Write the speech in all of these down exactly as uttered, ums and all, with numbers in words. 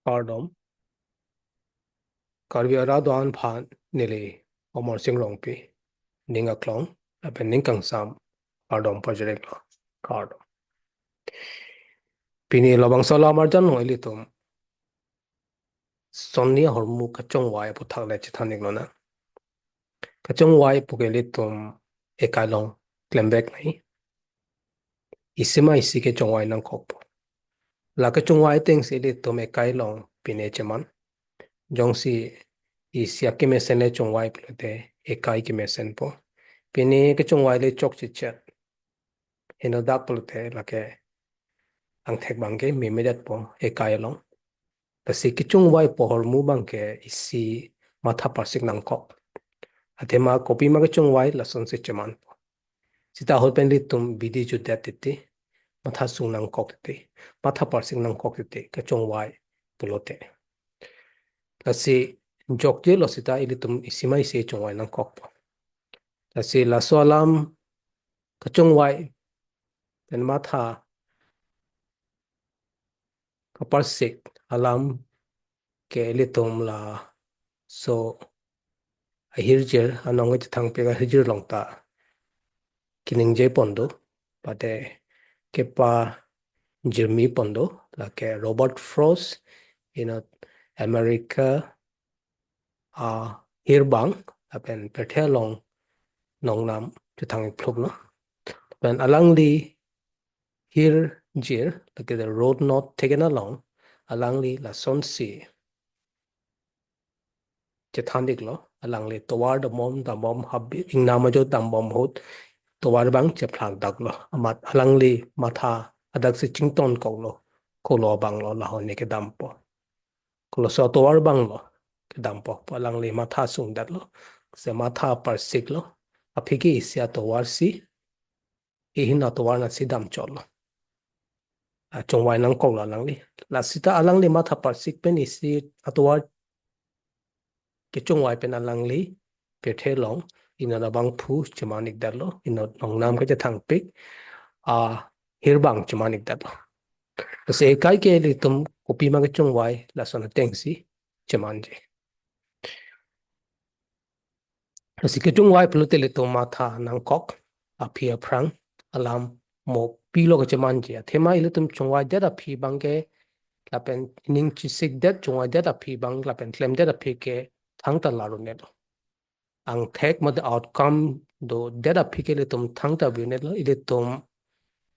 Kardom. Karbi arat do-an aphan neli Amarsing Rongpi, ning aklong lapen ning kangsam kardom pajirlo. Kardom. Pini labangso alam arjan along ilitum sonni ahormu kachongvai aputhak le chethan-ik lonang. Kachongvai pu ke ilitum ekai along klem vek nangji. Isi ma isi kechongvai nangkokpo. La kechongvai atengsi ilitum ekai along pine cheman. Jongsi isi akemesen le chongvai pulote ekai kemesenpo. Pine kechongvai le chokchechet, henodak pulote lake angthek abangke memedatpo ekai along. Lasi kechongvai pu ahormu abangke isi matha parsik nangkok. Athema kopima kechongvai lasonsi chemanpo. Seta ahut pen ilitum bidi jutdet titi, matha sung nangkok titi, matha parsik nangkok titi, kechongvai pulote. Lasi jokjelo seta ilitum isi ma isi chongvai nangkokpo. Lasi laso alam kachongvai pen matha kaparsik alam ke ilitum laso ahirjir anong kachethangpik ahirjir along ta keningje pon do, mate kepajirmi pon do, lake Robert Frost, inut America ahirbang, lapen pirthe along nongnam chethang-ik phluklo. Lapen alangli hirjir, lake the Road Not Taken along, alangli lasonsi chethan-iklo, alangli tovar dambom, dambom hap ingnam ajo dambom ahut, tovar abang chephlak daklo. Amat alangli matha adaksi chington koklo, kolo abanglo lahone kedampo. Koloso atovar abanglo kedampo pu alangli matha sungdetlo. Se matha parsiklo. Aphi ke isi atovar si, ihin atovar nasi damchotlo. Achongvai nangkoklo alangli. Lasi ta alangli matha parsik pen isi atovar kechongvai pen alangli pirthe along inut abangphu cheman-ikdetlo, inut nongnam kachethangpik ahirbang cheman-ikdetlo. Lasi ekai ke ilitum kopima kechongvai lason atengsi chemanji. Lasi kechongvai pulote ilitum matha nangkok, aphi aphrang alam mo pilo kachemanji. Athema ilitum chongvaidet aphi abangke lapen ning chesikdet, chongvaidet aphi abang lapen klemdet aphi ke thangta laro-netlo. Angthek mate outcome dodet aphi ke ilitum thangta view-netlo, ilitum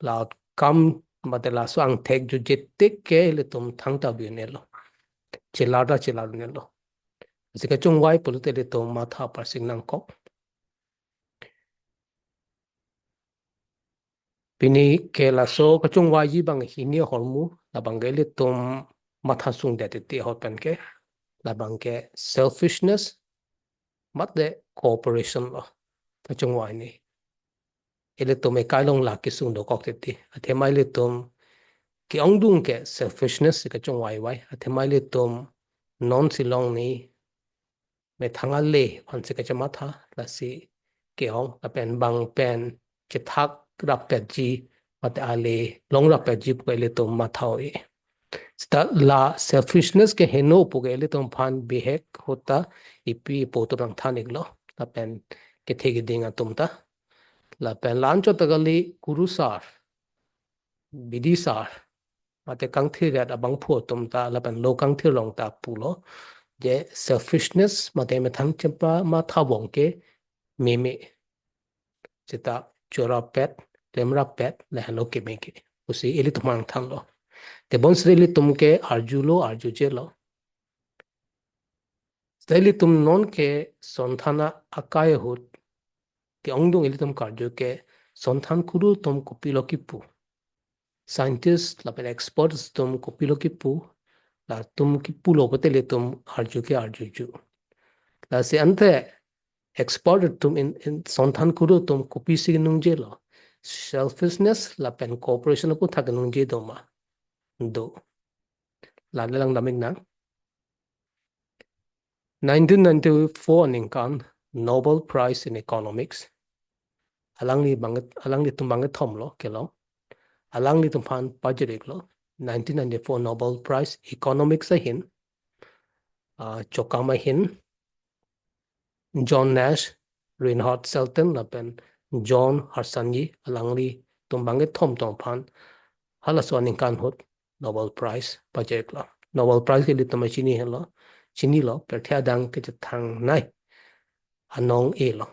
la outcome mate laso angthek jutje tik ke ilitum thangta view-netlo. Chelar ta chelar-netlo. Lasi kechongvai pulote ilitum matha parsik nangkok. Pini ke laso kechongvaiji abang hini ahormu, labangke ilitum matha sungdet titi ahut pen ke, labangke selfishness mate cooperation lo kechongvai ni. Ilitum ekai along la kesung dokok titi. Athema ilitum ke-ongdung ke selfishness si kechongvaivai. Athema ilitum non si longni methang ale aphansi kachematha, lasi ke-ong lapen bang pen chethak rappetji mate ale long rappetji pu ke ilitum matha-o-e. Seta la selfishness ke heno pu ke ilitum aphan bihek ahut ta ipi ipo atum nangthan-iklo lapen kethe keding atum ta. Lapen la-anchot ta kali kurusar, bidisar, mate kangthir-et abangphu atum ta lapen lo kangthir along ta pulo je selfishness mate methang chepamatha abang ke meme. Seta cho rappet, klem rappet, lahenlo keme ke pusi ilitum nangthanlo. Tebonsri ilitum ke arjulo, arjujelo. Seta ilitum non ke sonthan akai ahut ke-ongdung ilitum karju ke sonthan kuru atum kopilo kipu, scientist lapen experts atum kopilo kipu, latum kipulo pulote ilitum arju ke arjuju. Lasi ante expert atum in, in sonthan kuru atum kopisi nungjelo? Selfishness lapen cooperation aputhak nungje doma? Do. Lale lang dam-iknang. Nineteen ninety-four aningkan Nobel Prize in Economics, alangli bang, alanglitum bangkethom lo kelong. Alanglitum aphan pajir-iklo. nineteen ninety-four Nobel Prize Economics ahin, ah, chokam ahin, John Nash, Reinhard Selten, lapen John Harsanyi, alanglitum bangkethom tong aphan halaso aningkan ahut Nobel Prize pajoklo. Nobel Prize ke ilitum chini henlo, chinilo, pirthe adang kachethangnei anong-e lo.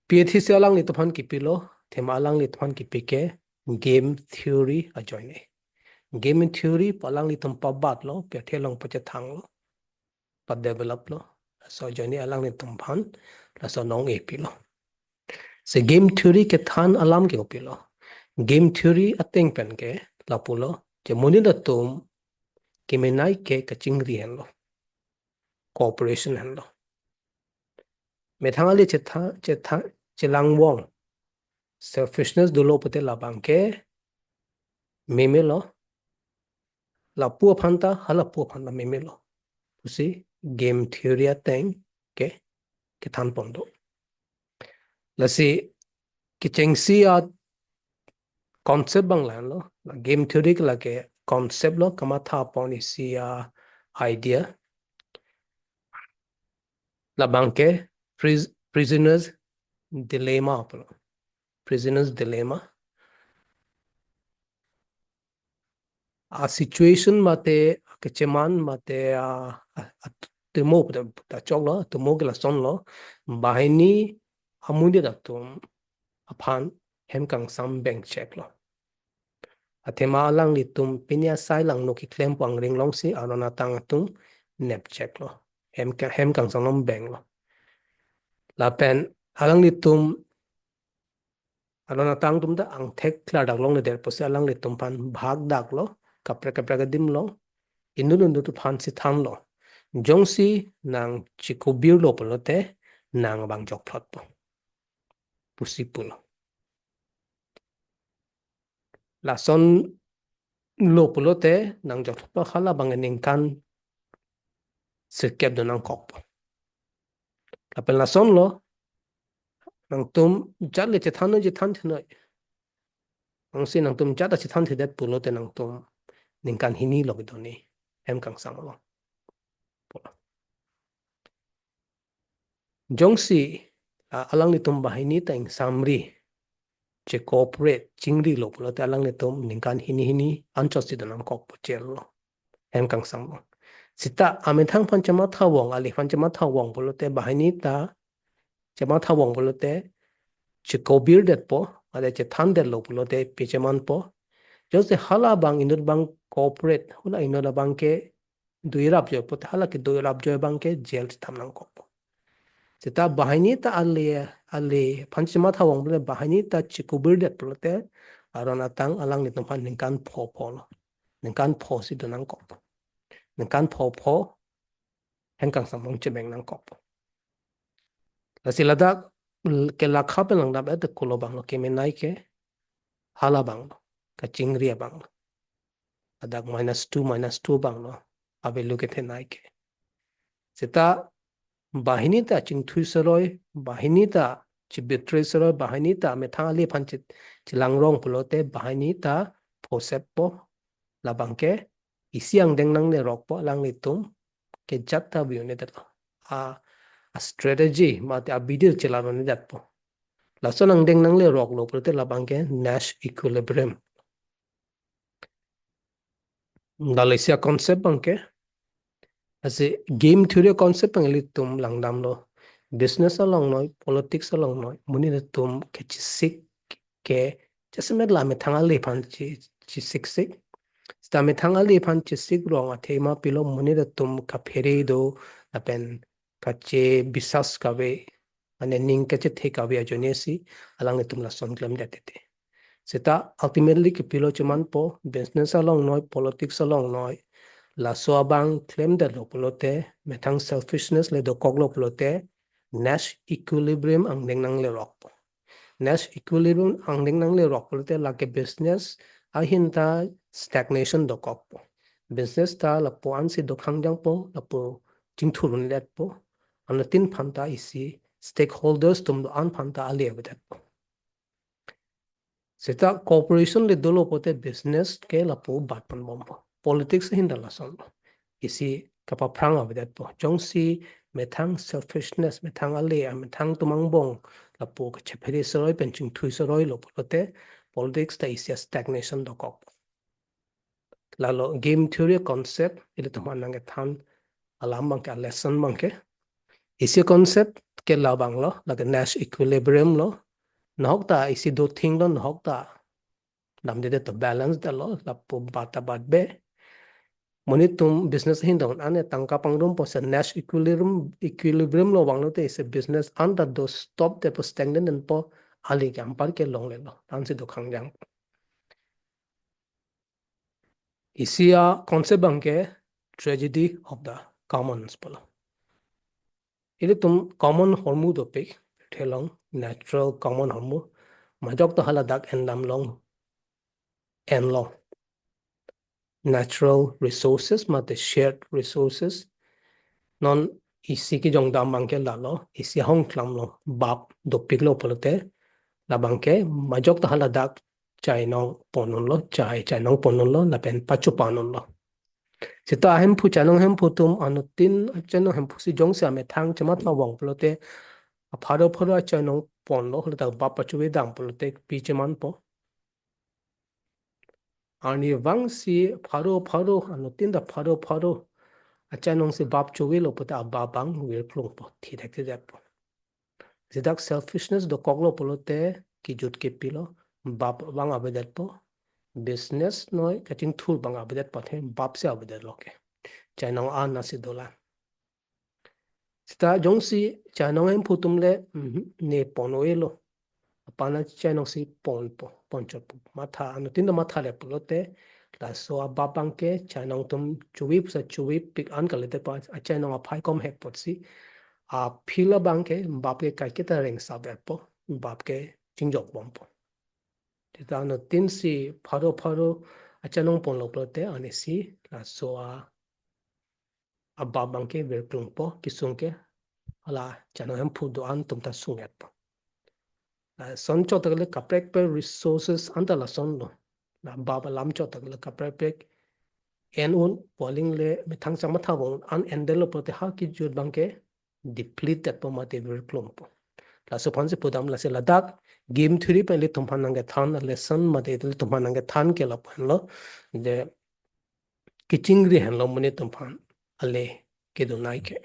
Pi athesi alanglitum aphan kipilo, athema alanglitum aphan kipi ke game theory ajoine. Game theory pu alanglitum pabatlo, pirthe along pachethanglo, padeveloplo. Laso ajoine alanglitum aphan laso anong-e pilo. Si game theory kethan alam ke kopilo? Game theory ateng pen ke lapulo, je monit atum kemenei ke kachingri henlo, cooperation henlo. Methang ale chetha, chetha, chelangvong, selfishness dolo pute labang ke memelo. Lapu aphan ta, halapu aphan ta memelo pusi game theory ateng ke kethan pon do. Lasi kechengsi a concept abang la-anlo, game theory ke lake concept lo, kamatha pon isi a idea. Labang ke pris-, prisoner's dilemma pulo. Prisoner's dilemma. A situation mate, a kecheman mate, a, a, atomo ta, ta choklo, atomo ke lasonlo, banghini amonit atum aphan hem kangsam beng cheklo. Athema alanglitum pini asai langno keklem pu angring alongsi aron atang atum nep cheklo. Hem ka-, hem kangsam along benglo. Lapen alanglitum aron atang atum ta angthek klardak longledet pusi alanglitum aphan bhagdaklo, kaprek kaprek adim along, inut inut aphansi thanlo. Jongsi nang chikobirlo pulote nang abang jokphlotpo pusi pulo. Lasonlo pulote nang jokphlotpo, halabang ningkan sirkep do nangkokpo. Lapen lasonlo, nangtum jat le chethan noi, chethan the noi. Ansi nangtum jat ta chethan thedet pulote nangtum ningkan hini lo kedo ne, hem kangsam lo. Jongsi, a, alanglitum banghini ta ingsamri, che-cooperate, chingrilo pulote alanglitum ningkan hini hini anchotsi do nangkokpo, chelo, hem kangsam lo. Seta amethang aphan chemathavong, ale aphan chemathavong pulote banghini ta chemathavong pulote chikobirdetpo, ale chethandetlo pulote pechemanpo. Jongsi halabang inut abang cooperate, hula inut abang ke doirapjoi pulote hala kedoirapjoi abang ke jail chetham nangkokpo. Seta banghini ta ale, ale aphan chemathavong pulote banghini ta chikobirdet pulote aron atang alanglitum aphan ningkan pho pho lo. Ningkan pho si do nangkokpo. Ningkan pho pho hem kangsam along chebeng nangkokpo. Lasi ladak l-, kelakha pen langdam-et kulo abang lo, kemenei ke halabang lo, kachingri abang lo. Ladak minus two, minus two abang lo, a-value kethenei ke. Seta banghini ta chingthui seroi, banghini ta chibetray seroi, banghini ta methang ale aphan che-, chelangrong pulote banghini ta phoseppo, labang ke isi angdeng nanglerokpo, alanglitum ke jat ta view ne detlo. A, a strategy mate abidi chelarone detpo. Lason angdeng nangleroklo pulote labang ke Nash equilibrium. Lale isi a-concept abang ke. Lasi game theory concept abang ilitum langdamlo. Business along noi, politics along noi, monit atum kechesik ke, jasemet la methang ale aphan che-, chesiksik. Seta methang ale aphan chesikrong athema pilo, monit atum kaphere do, lapen kachebisas kave, mane ning kachethe kave ajoine si alanglitum lason klemdet tete. Seta ultimately kepilo chemanpo, business along noi, politics along noi, laso abang klemdetlo pulote, methang selfishness le dokoklo pulote, Nash equilibrium angdeng nanglerokpo. Nash equilibrium angdeng nanglerok pulote lake business ahin ta stagnation dokokpo. Business ta lapu-an si dokhangjangpo, lapu chingthurunledetpo. Anuttin aphan ta isi stakeholders atum do-an aphan ta ale avedetpo. Seta cooperation le dolo pulote business ke lapu bat ponbompo. Politics ahin ta lasonlo. Isi kapaphrang avedetpo. Jongsi methang selfishness, methang ale, methang atum angbong lapu kachephere seroi pen chingthui seroilo pulote politics ta isi stagnation dokok. Lalo game theory concept, ilitum aphan nangkethan alam abangke, lesson abangke. Isi concept ke labanglo, lake Nash equilibrium lo. Nahok ta isi do thinglo, nahok ta damdedet to balance detlo, lapu bat ta batbe. Monit atum business ahin ta un-an e, tangka pangrum pusi Nash equilibrium, equilibrium lo vanglote isi business an ta do stop detpo, stagnant detpo, ale ke anpar ke longlelo. Ansi do khangjang. Isi a concept abangke tragedy of the commons pulo. Ilitum common ahormu dopik, thelong natural common ahormu, majok ta haladak endam long, enlong. Natural resources mate shared resources. Non isi kejongdam abangke lalo, isi ahongklam lo, bap dopiklo pulote, labangke majok ta haladak chainong pon unlo, chai, chainong pon unlo, lapen pachopan unlo. Seta ahemphu, chainong hemphu atum anuttin, chainong hemphu si jongsi amethang chematha vang pulote, apharo pharo achainong ponlo, haladak bap pachovedam pulote pi chemanpo. Arnivang si pharo pharo, anuttin ta pharo pharo achainong si bap chovelo pulote abap abang virklungpo, thidek thidetpo. Seta selfishness dokoklo pulote kejut kepilo, bap abang avedetpo, business noi kachingthur abang avedetpo, athe bap si avedetlo ke. Chainong an asi dolang. Seta jongsi chainong hemphu atum le, mhm, ne pon-elo. Apana chainong si ponpo, ponchotpo. Matha, anuttin ta mathale pulote, laso abap abangke chainong atum chove pusi chovepik an kalidet pa, achainong aphai komhek apotsi, aphil abangke bap ke kaiketa rengsa vetpo, bap ke chingjokbompo. Seta anuttin si pharo pharo achainong ponlo pulote, anisi laso a abap abangke virklungpo, kesung ke hala chainong hemphu do-an atum ta sungvetpo. Lason chot ta le kaprek pe resources an ta lasonlo. La bap alam chot ta le kaprek pe en un, pu aling le methang chematha vang un-an endetlo pulote ha kejut abangke deplete detpo mate virklungpo. Laso aphansi pudam, lasi ladak game theory pen ilitum aphan nangkethan lesson mate ilitum aphan nangkethan ke lapu henlo. Je kachingri henlo monit atum aphan ale kedonai ke.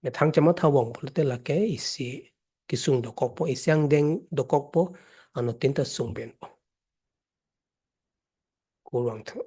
Methang chematha vang pulote lake isi kesung dokokpo, isi angdeng dokokpo, anuttin ta sungbenpo. Kurvangthu.